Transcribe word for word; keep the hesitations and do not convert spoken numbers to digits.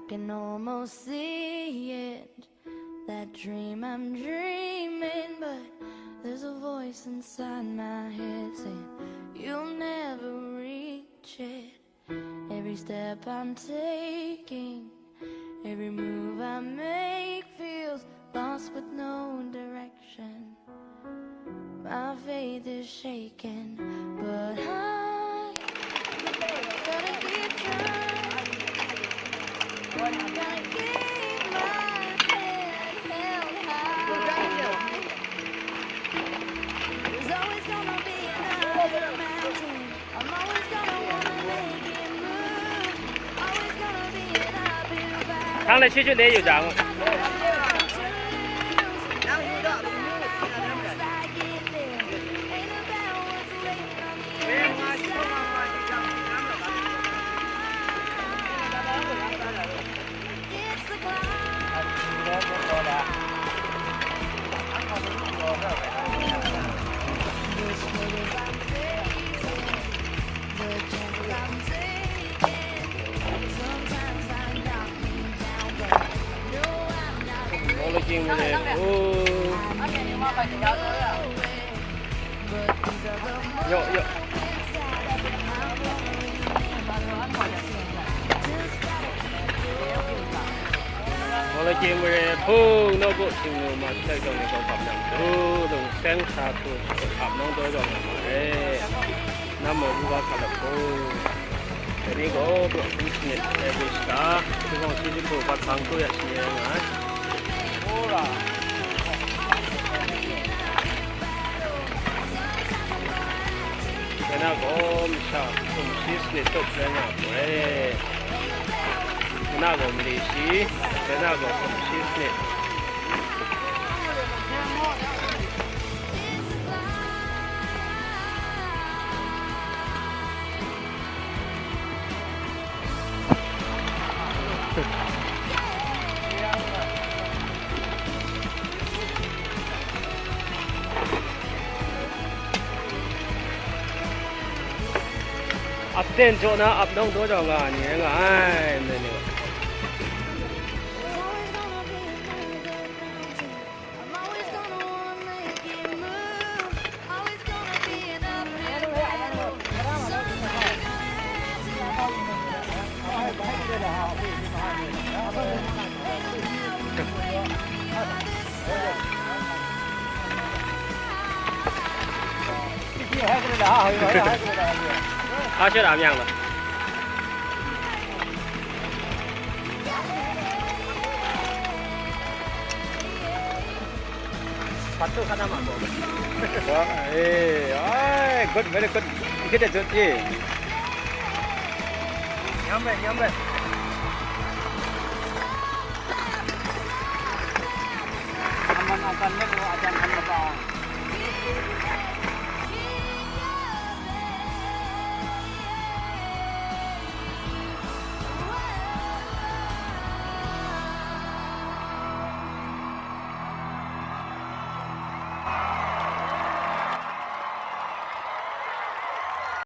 Can almost see it, that dream I'm dreaming, but there's a voice inside my head saying, "You'll never reach it." Every step I'm taking, every move I make feels lost with no direction. My faith is shaken, but I gotta keep trying. Gotta keep my head held high. There's always gonna be another mountain. I'm always gonna wanna make it move. Always gonna be an uphill battle. ทางไหนชื่อจุดนี้อยู่จัง Mawla kying mare, oh. Yo, yo. Mawla kying mare, hpung nawku htingnu ma sai jawng ni gaw hkap nang tu, lung seng sa tu, hkap nang taw jawng nga ma re. Nam maw bu ga hkalap hpung. Dai ni gaw, bu hpung sanit, dai bu shaka, hpung hpung si jahku, bat hpang tu ya shi nga ai. Dai na gaw masha sumshi sanit tup rai nga ai. Dai na gaw mali shi, dai na gaw sumshi sanit. Ap ten jaw na ap nawng daw jaw nga ai ni rai nga ai, ndai ni. Satu ka nama ko. Wah, eh, ai, good, very good. Ikit aja, eh. Nyambe, nyambe. Aman akan ne ko, ajan kan apa?